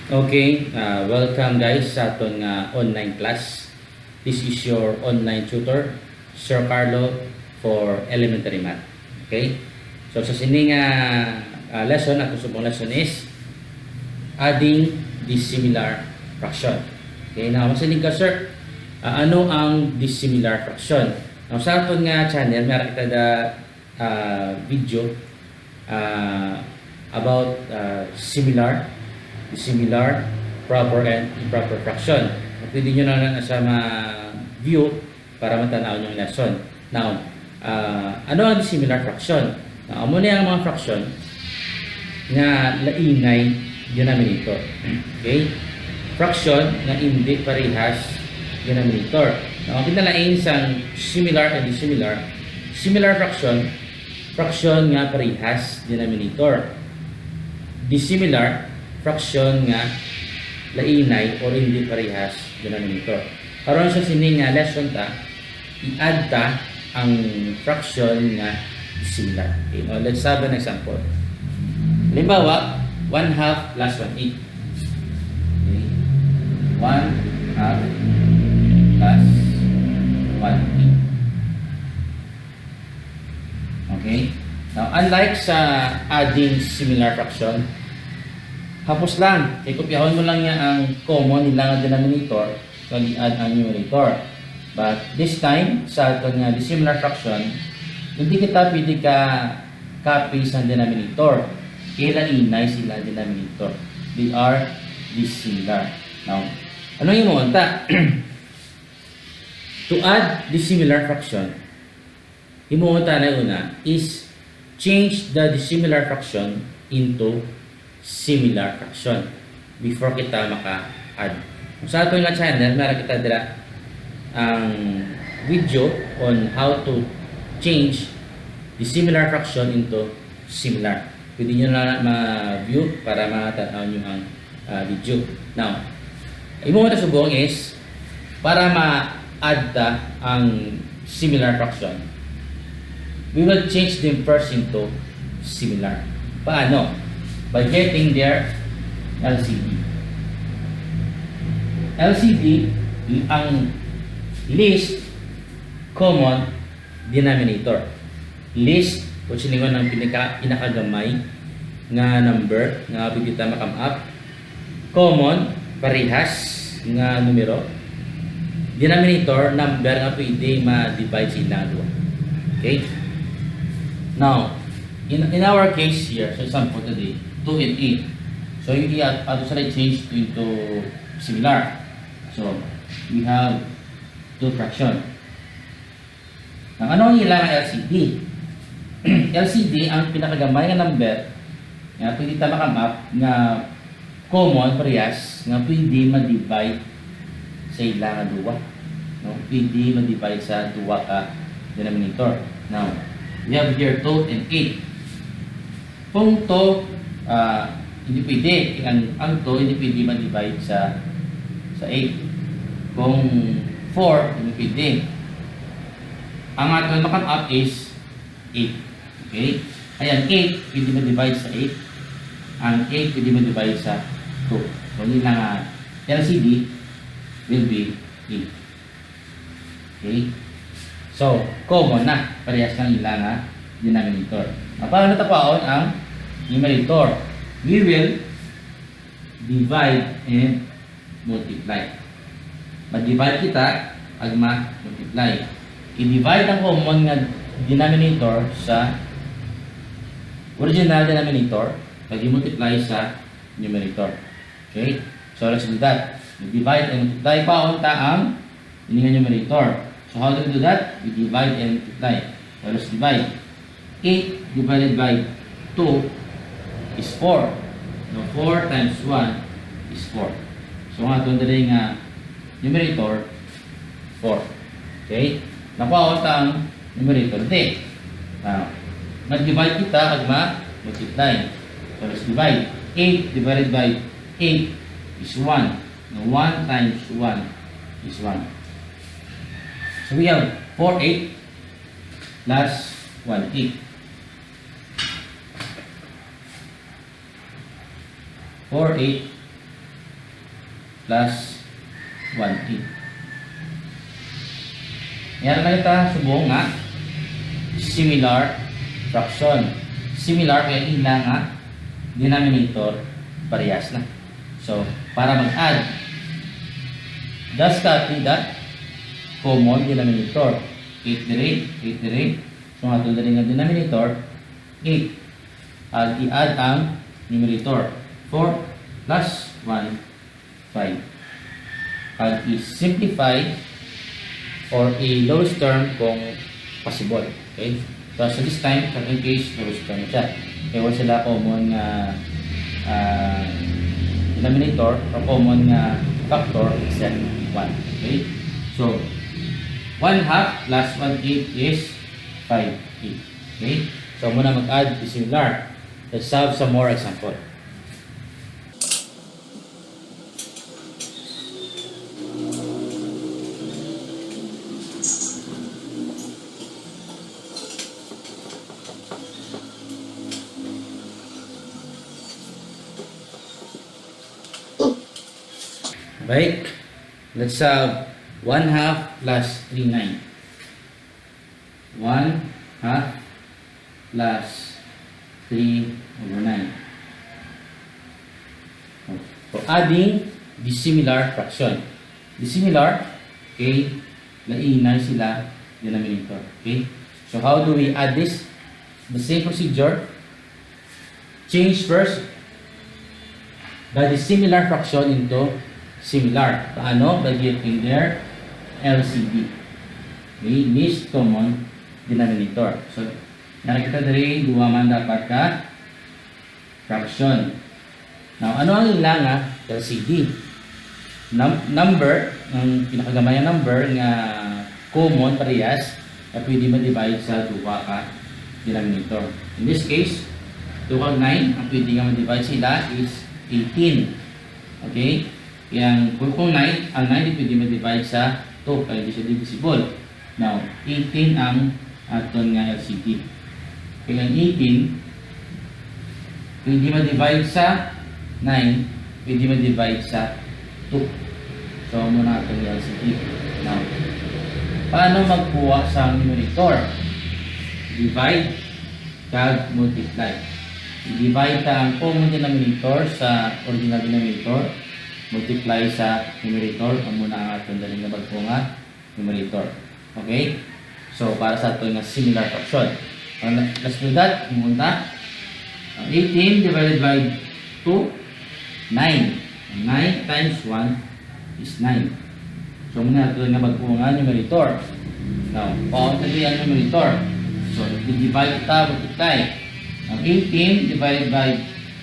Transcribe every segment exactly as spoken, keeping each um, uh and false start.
Okay, uh, welcome guys sa aton nga online class. This is your online tutor, Sir Carlo, for elementary math. Okay? So sa sini nga uh, lesson, ato subong lesson is adding dissimilar fraction. Okay, now masiling ka, sir, uh, ano ang dissimilar fraction? Now sa aton nga channel, meron kita da uh, video uh, about uh, similar, dissimilar, proper, and improper fraction. Pwede nyo na na sa ma-view para matanaw yung lesson. Now, uh, ano ang dissimilar fraction? Now, amo na ang mga fraction nga lainay denominator. Okay? Fraction nga hindi parehas denominator. Now, ang kinalain sang similar and dissimilar, similar fraction, fraction nga parehas denominator. Dissimilar, fraction nga lainay or hindi parehas denominator. Karon sa sini nga lesson ta, i-add ta ang fraction nga dissimilar. Okay, now let's have an example. Halimbawa, one half plus one eighth. Okay. One half plus one eighth. Okay? Now, unlike sa adding similar fraction, hapos lang, kay kopyahon mo lang niya ang common nila nga denominator, kag i-add ang numerator. But this time, sa aton nga dissimilar fraction, hindi kita pwede ka copy sa denominator. Kay lainay sila denominator. They are dissimilar. Now, ano yung mo unta? To add dissimilar fraction, himuon ta na una is change the dissimilar fraction into similar fraction before kita maka-add. Sa aton nga channel, meron kita dira ang video on how to change dissimilar fraction into similar. Pwede nyo na ma-view para matanaw nyo ang ah, video. Now, imo na subong is para ma-add ta ang similar fraction, we will change them first into similar. Paano? By getting their L C D. L C D, ang least common denominator. Least, kung silingon ang pinaka, pinakagamay nga number nga pwede ta ma-come up. Common, parehas nga numero. Denominator, number nga pwede ma-divide sa ilang duha. Okay? Now, in, in our case here, so example today, two and eight. So, you have to change to into similar. So, we have two fraction. Ang ano ang ila nga L C D? L C D ang pinakagamay nga number nga pwede ta ma-come up nga common, parehas, nga pwede ma-divide sa ila nga duwa. No? Pwede ma-divide sa duwa ka denominator. Now, we have here two and eight. Kung two, ah, hindi pwede. Ang, ang two hindi pwede ma-divide sa, sa eight. Kung four, hindi pwede. Ang aton ma-come up is eight. Okay? Ayan, eight pwede ma-divide sa eight. Ang eight pwede ma-divide sa two. So, yun lang, ah, L C D will be eight. Okay? So, common na. Parehas lang ila nga denominator. Now, para natapaon ang numerator, we will divide and multiply. Mag-divide kita, ag ma-multiply. I-divide ang common nga denominator sa original denominator, pag-multiply sa numerator. Okay? So, let's do that. Divide and multiply pa unta ang ini nga numerator. So, how do we do that? We divide and multiply. So, let's divide. Eight divided by two is four. No, four times one is four. So, ang aton diri nga numerator, four. Okay? Nakuha ta ang numerator. Di. Now, nag-divide kita ag ma-multiply. So, let's divide. Eight divided by eight is one. Now, one times one is one. So, we have four eight plus one eight. Four eight plus one eighth. Yan na kita subong nga similar fraction. Similar kay ila nga denominator parehas na. So, para mag-add, just copy that common denominator. Eight diri, eight diri. So, ang aton diri nga denominator, eight. Ag i-add ang numerator, four plus one, five. Ag i-simplify or i-lowest term kung possible. Okay? So, so this time, sa aton case, lowest term siya. Kaya wala sila common nga ah, denominator or common nga factor except one. Okay? So, one half plus one eighth is five eighth. Okay? So, muna mag-add the similar. Let's have some more example. Right? Let's have one half plus three nine. One half plus three over nine. For adding dissimilar fraction. Dissimilar, okay, lainay sila denominator. Okay? So how do we add this? The same procedure. Change first the dissimilar fraction into similar. Paano? By getting their L C D. Okay? Least common denominator. So, nakita diri, duha man dapat ka fraction. Now, ano ang ila nga L C D? Num- number, ang pinakagamay nga number nga common, parehas, na pwede ma-divide sa duha ka denominator. In this case, two kag nine, ang pwede nga ma-divide sila is eighteen. Okay? Yang kung, kung nine, ang nine di pwede ma-divide sa two, kaya di siya divisible. Now, eighteen ang aton nga L C D. Kaya ang eighteen, pwede ma-divide sa nine, pwede ma-divide sa two. So, amo na aton nga L C D. Now, paano magkuha sa numerator? Divide kag multiply. I-divide ta ang common denominator sa original denominator, multiply sa numerator, amo na ang aton dali nga bag-o nga numerator. Okay? So, para sa aton nga similar fraction. Uh, let's do that. Munta. Ang eighteen divided by two, nine. Ang nine times one is nine. So, muna ito nga bag-o nga numerator. Now, paon na ang numerator. So, i-divide ta, multiply. Ang eighteen divided by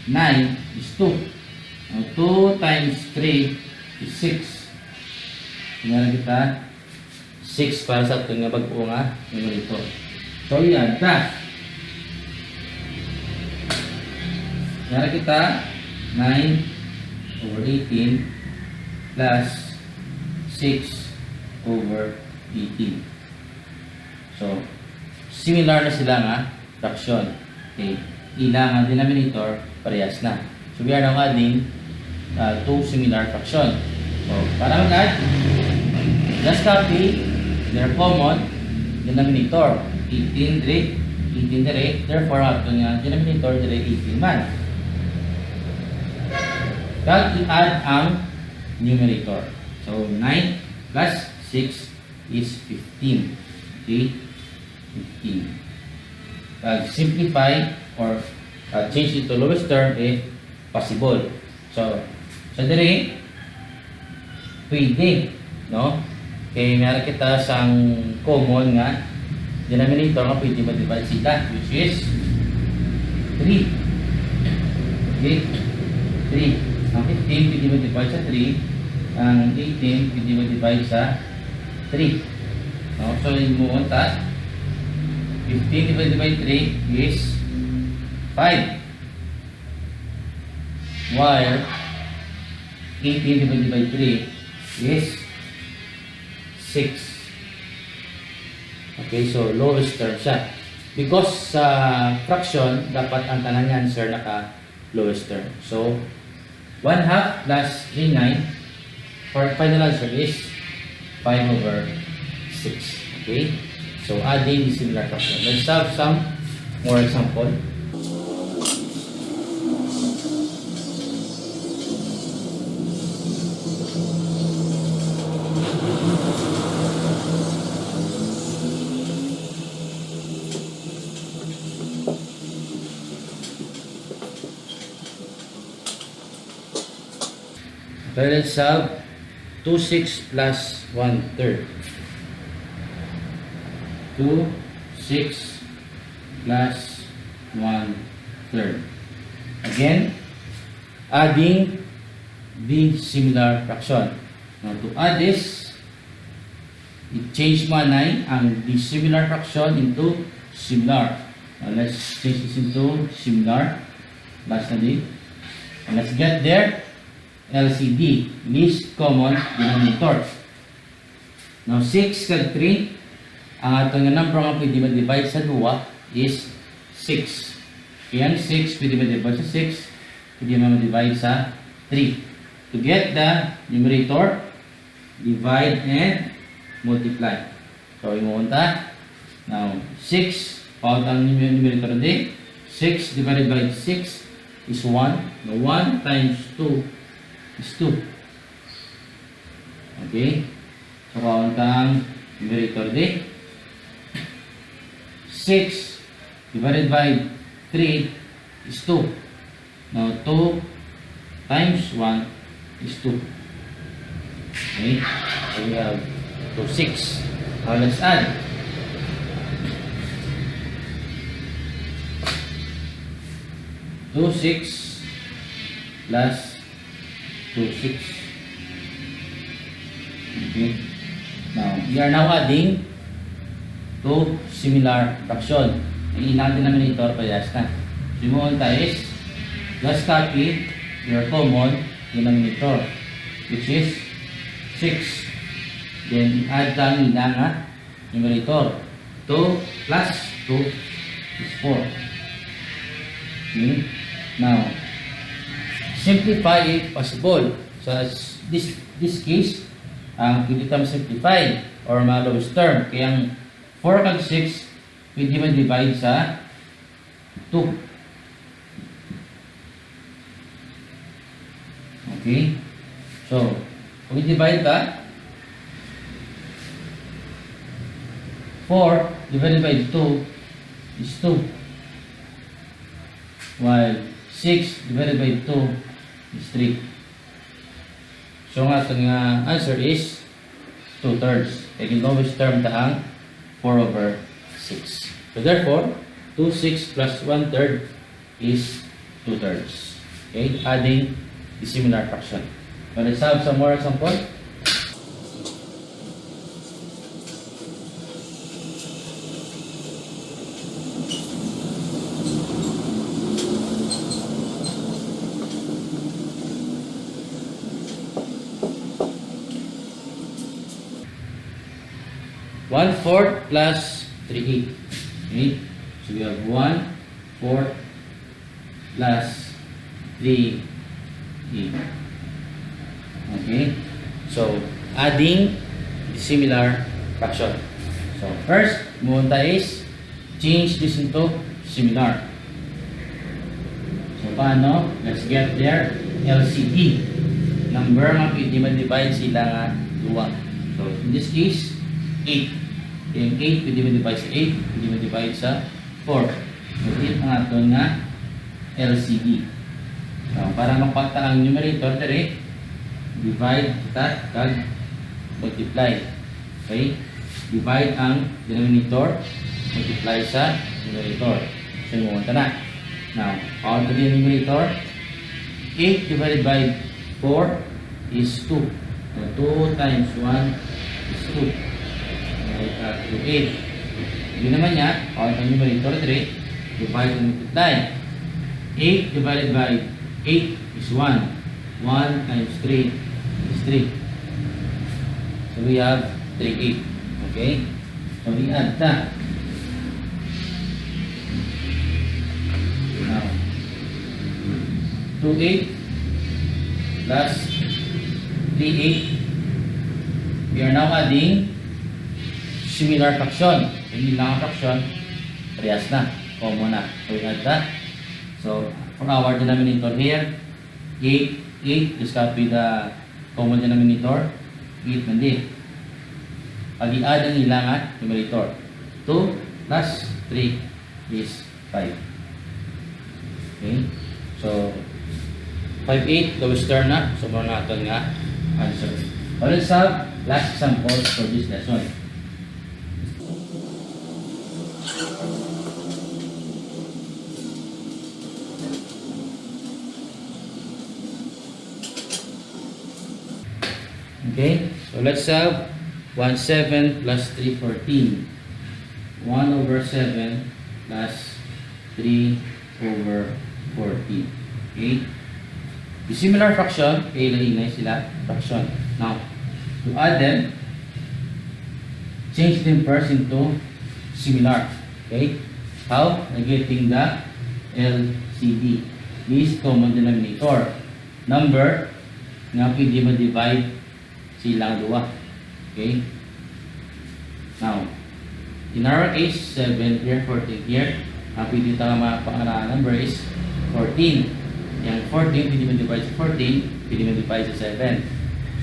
nine is two. Ang two times three is six. Tingnan kita, six para sa aton nga bag-o nga numerator. So, yan ta. Yara kita, nine over eighteen plus six over eighteen. So, similar na sila nga fraction. Okay. Ila nga denominator, parehas na. So, we are now adding uh, two similar fraction. So, para mag-add, just copy their common denominator. Eighteen diri, eighteen diri. Therefore, ang aton nga denominator diri eighteen man. Kag i-add ang numerator. So, nine plus six is fifteen. Okay? Fifteen. Kag simplify or uh, change it to lowest term if possible. So, sa diri, pwede, no? Kay meron kita sang common nga denominator nga pwede ma-divide sila, which is three. Okay? Three. Ang fifteen pwede ma-divide sa three. Ang eighteen pwede ma-divide sa three. No? So, himuon ta, fifteen divided by three is five. While eighteen divided by three is six. Okay, so lowest term siya. Because sa fraction, dapat ang tanan nga answer naka lowest term. So, one half plus three nine Our final answer is five over six. Okay? So, adding the similar fraction. Let's have some more example. Okay, let's have two six plus one third. Two six plus one third. Again, adding the similar fraction. Now, to add this, i-change mo anay ang dissimilar fraction into similar. Now, let's change this into similar. Last na din. And let's get there. L C D, least common denominator. Now, six kag three, ang aton nga number nga pwede ma-divide sa dua is six. Kaya ang six pwede ma-divide sa six, pwede ma-divide sa three. To get the numerator, divide and multiply. So, imo unta. Now, six, paon ang num-, numerator di. Six divided by six is one. Now, one times two is two. Okay? So, paon ang numerator di. Six divided by three is two. Now, two times one is two. Okay? So, we have two six. Now, let's add. Two six plus two six. Okay. Now, we are now adding two similar fraction. Ang ilang denominator, parehas na. So, imo unta is, just copy your common denominator, which is six. Then, add ang ilang, ah, numerator. Two plus two is four. Okay? Now, simplify if possible. So, as this, this case, ang pwede ta ma-simplify or ma-lowest term. Kaya ang four kag six, pwede ma-divide sa two. Okay? So, pag i-divide ka, four divided by two is two, while six divided by two is three. So, ang aton nga answer is two thirds. Kay gin-lowest term ta ang four over six. So, therefore, two six plus one third is two thirds. Okay? Adding the similar fraction. Now, let's have some more example. One fourth plus three eighth. Okay? So we have one fourth plus three eighth. Okay? So, adding the similar fraction. So, first, imo unta is change this into similar. So, paano? Let's get their L C D. Number nga pwede ma-divide sila nga duwa. So, in this case, eight. Yung eight, pwede ma-divide sa eight, pwede ma-divide sa four. So, eight ang aton nga L C D. So, para makuha ta ang numerator diri, divide kita kag multiply. Okay? Divide ang denominator, multiply sa numerator. So, imo unta na. Now, paon ta ang numerator? Eight divided by four is two. So, two times one is two. May, uh, two eight. Yun naman niya, paon ta ang numerator diri, divide and multiply. Eight divided by eight is one. One times three is three. So, we have three eight. Okay? So, i-add ta. Now, two eight plus Three eight. We are now adding similar fraction. Hindi lang ang fraction, parehas na. Common na. So we add that. So for our denominator here, eight, eight, just copy the common denominator, eight man di. Pag-i-add ang ilang numerator. Two plus three is five. Okay? So, five eight, lowest term na. So, mao na aton nga answer. Let's have last example for this lesson. Okay, so let's have one seven plus three fourteen. One over seven plus three over fourteen. Okay? The similar fraction, kay lain na sila fraction. Now, to add them, change them first into similar. Okay? How? By getting the L C D. Least common denominator. Number nga pwede ma-divide silang duha. Okay? Now, in our case, seven here, fourteen here. Ang pwede ta nga mapangana number is fourteen. Yang fourteen, pwede ma-divide sa fourteen, pwede ma-divide sa seven.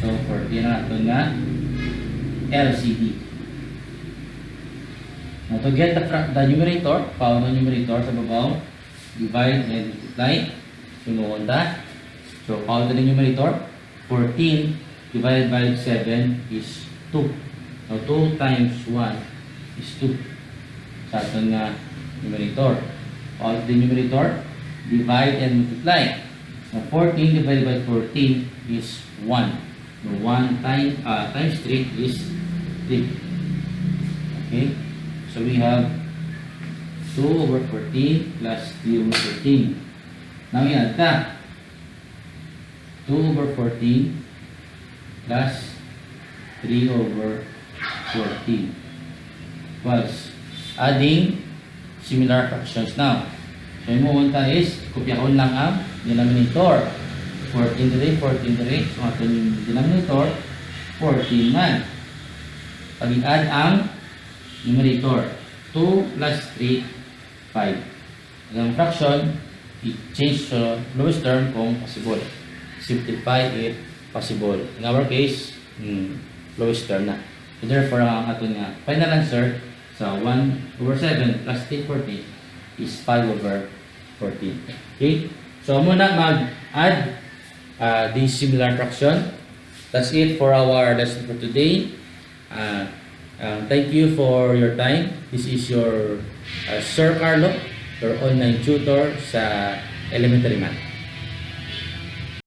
So, fourteen ang aton nga L C D. Now, to get the, fra- the numerator, found ang numerator sa babaw, divide and multiply. Sunuon ta. So, found the numerator, fourteen divided by seven is two. Now, two times one is two. Sa aton nga numerator. Found the numerator, divide and multiply. Now, fourteen divided by fourteen is one. So, one time, uh, times three is three. Okay? So, we have two over fourteen plus three over fourteen. Now, i-add ta. Two over fourteen plus three over fourteen. Equals, adding similar fractions now. So, imo unta is, kopyahon lang ang denominator. Fourteen diri, fourteen diri. So, aton yung denominator, fourteen man. Pag-add ang numerator, two plus three, five. Ang fraction, i-change sa lowest term kung possible. Simplify if possible. In our case, mm, lowest term na. So therefore, ang aton nga final answer sa one over seven plus three fourteen is five over fourteen. Okay? So, amo na mag-add, ah, the similar fraction. That's it for our lesson for today. Ah, ah, thank you for your time. This is your, ah, Sir Carlo, your online tutor sa elementary math.